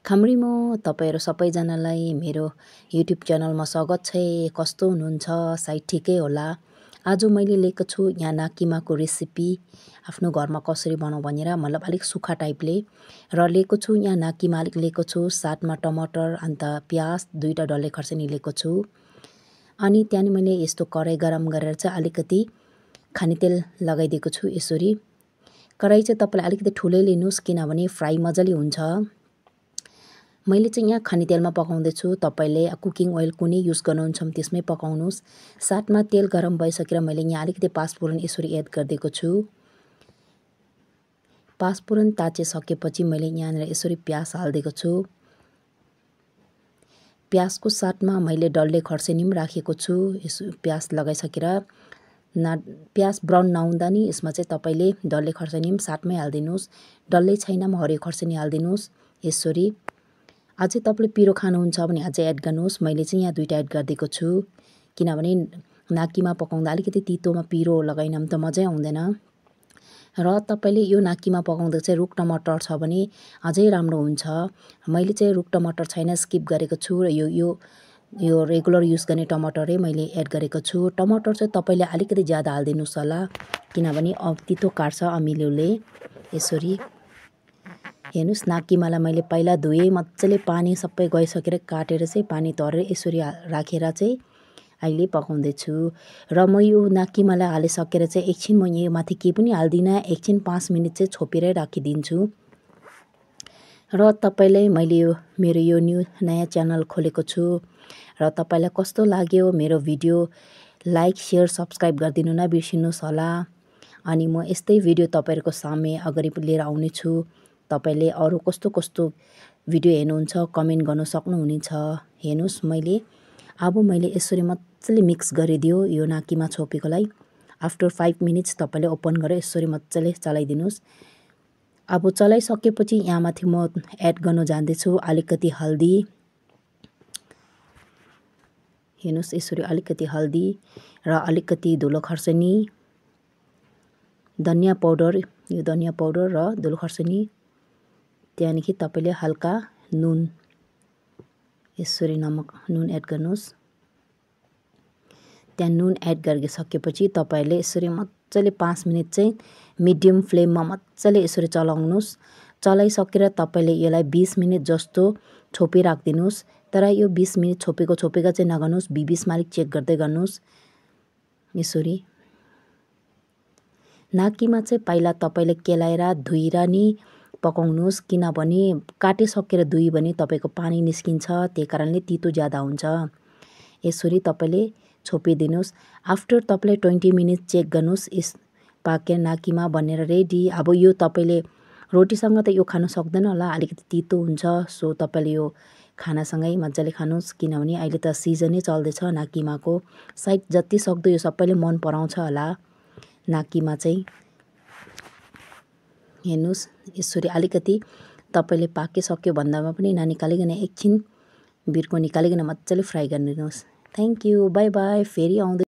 खाम्रीमो तपाईहरु सबैजनालाई मेरो युट्युब च्यानलमा स्वागत छ। कस्तो हुनुहुन्छ? सायद ठिकै होला। आज मैले लिएको छु यहाँ नाकिमाको रेसिपी आफ्नो घरमा कसरी बनाऊ भनेर मतलब अलिक सुक्खा टाइपले र लिएको छु यहाँ नाकिमा अलिक लिएको छु, साथमा टमाटर अन्त प्याज, दुईटा डल्ले खर्सानी लिएको छु। अनि त्यहाँनि मैले यस्तो कराई गरम गरेर चाहिँ अलिकति खानेतेल लगाइदिएको छु यसरी। कराई चाहिँ तपाईले अलिकति ठुलै लिनुस् किनभने फ्राई मजाले हुन्छ। मैले चाहिँ यहाँ खानेतेलमा पकाउँदै छु। तपाईले कुकिङ ओइल कुनै युज गर्नुहुन्छ भने त्यसमै पकाउनुस्। साथमा तेल गरम भइसकेर मैले यहाँ अलिकति पाँचफोरन यसरी एड गरिदिएको छु। पाँचफोरन ताचिसकेपछि मैले यहाँनिर यसरी प्याज हाल्दिएको छु। प्याजको साथमा मैले डल्ले खर्सानी पनि राखेको छु। यसो प्याज लगाइसकेर प्याज ब्राउन नहुँदा नि यसमा चाहिँ तपाईले डल्ले खर्सानी पनि साथमै हाल्दिनुस्। डल्लै छैन भने हरियो खर्सानी हाल्दिनुस् यसरी। अझै तपाईले पिरो खानुहुन्छ भने अझै एड गर्नुस्। मैले चाहिँ यहाँ दुईटा एड गरिदिएको छु किनभने नाकिमा पकाउँदा अलिकति तितोमा पिरो लगाइन भने त मजै आउँदैन। र तपाईले यो नाकिमा पकाउँदा चाहिँ रुख टमाटर छ भने अझै राम्रो हुन्छ। मैले चाहिँ रुख टमाटर छैन स्किप गरेको छु र यो रेगुलर युज गर्ने टमाटरै मैले एड गरेको छु। टमाटर चाहिँ तपाईले अलिकति ज्यादा हाल्दिनुस् होला किनभने तितो काट्छ अमिलोले यसरी। हेर्नुस् नाकिमालाई मैले पहिला धुए मजाले पानी सबै गइसकेर काटेर चाहिँ पानी तरेर यसरी राखेर चाहिँ अहिले पकाउँदै छु। र म यो नाकिमालाई हालिसकेर चाहिँ एकछिन म यो माथि केही पनि हाल्दिनँ। एकछिन 5 मिनेट चाहिँ छोपेरै राखिदिन्छु। र तपाईलाई मैले यो मेरो यो नयाँ च्यानल खोलेको छु र तपाईलाई कस्तो लाग्यो मेरो भिडियो लाइक शेयर सब्स्क्राइब गरिदिनु नबिर्सिनुस् होला। अनि म यस्तै भिडियो तपाईहरुको सामने अगाडि लिएर आउने छु। तपाईले अरु कस्तो कस्तो भिडियो हेर्नुहुन्छ कमेन्ट गर्न सक्नुहुनेछ। हेर्नुस् अब मैले यसरी मजाले मिक्स गरिदियो यो नाकिमा छोपेकोलाई। आफ्टर 5 मिनेट्स तपाईले ओपन गरेर यसरी मजाले चलाइदिनुस्। अब चलाइसकेपछि यहाँ माथि म एड गर्न जान्दैछु अलिकति हल्दी। हेर्नुस् यसरी अलिकति हल्दी र अलिकति धुलो खर्सानी, धनिया पाउडर, यो धनिया पाउडर र धुलो खर्सानी। त्यहाँदेखि तपाईले हल्का नुन यसरी नुन एड गर्नुस्। त्यहाँ नुन एड गरिसकेपछि तपाईले यसरी मजाले 5 मिनेट चाहिँ मिडियम फ्लेममा मजाले यसरी चलाउनुस्। चलाइसकेर तपाईले यसलाई 20 मिनेट जस्तो छोपिराख्दिनुस्। तर यो 20 मिनेट छोपेको चाहिँ नगर्नुस्, बीचमा अलिक चेक गर्दै गर्नुस् यसरी। नाकिमा चाहिँ पहिला तपाईले केलाएर धुएर नि पकाउनुस् किनभने काटिसकेर धुइ भने तपाईको पानी निस्किन्छ, त्यही कारणले तितो ज्यादा हुन्छ। यसरी तपाईले छोपिदिनुस्। आफ्टर तपाईले 20 मिनेट चेक गर्नुस् यस पाके नाकिमा बनेर रेडी। अब यो तपाईले रोटीसँग त यो खान सक्दैन होला, अलिकति तितो हुन्छ। सो तपाईले यो खानासँगै मजाले खानुस् किनभने अहिले त सिजनै चल्दैछ नाकिमाको। सायद जति सक्दो यो सबैले मन पराउँछ होला नाकिमा चाहिँ। हेर्नुस् यसरी अलिकति तपाईले पाकिसक्यो भन्दामा पनि ननिकालिकन एकछिन बिर्को निकालिकन मजाले fry गरिदिनुस्। Thank you, by by. फेरि आउँदै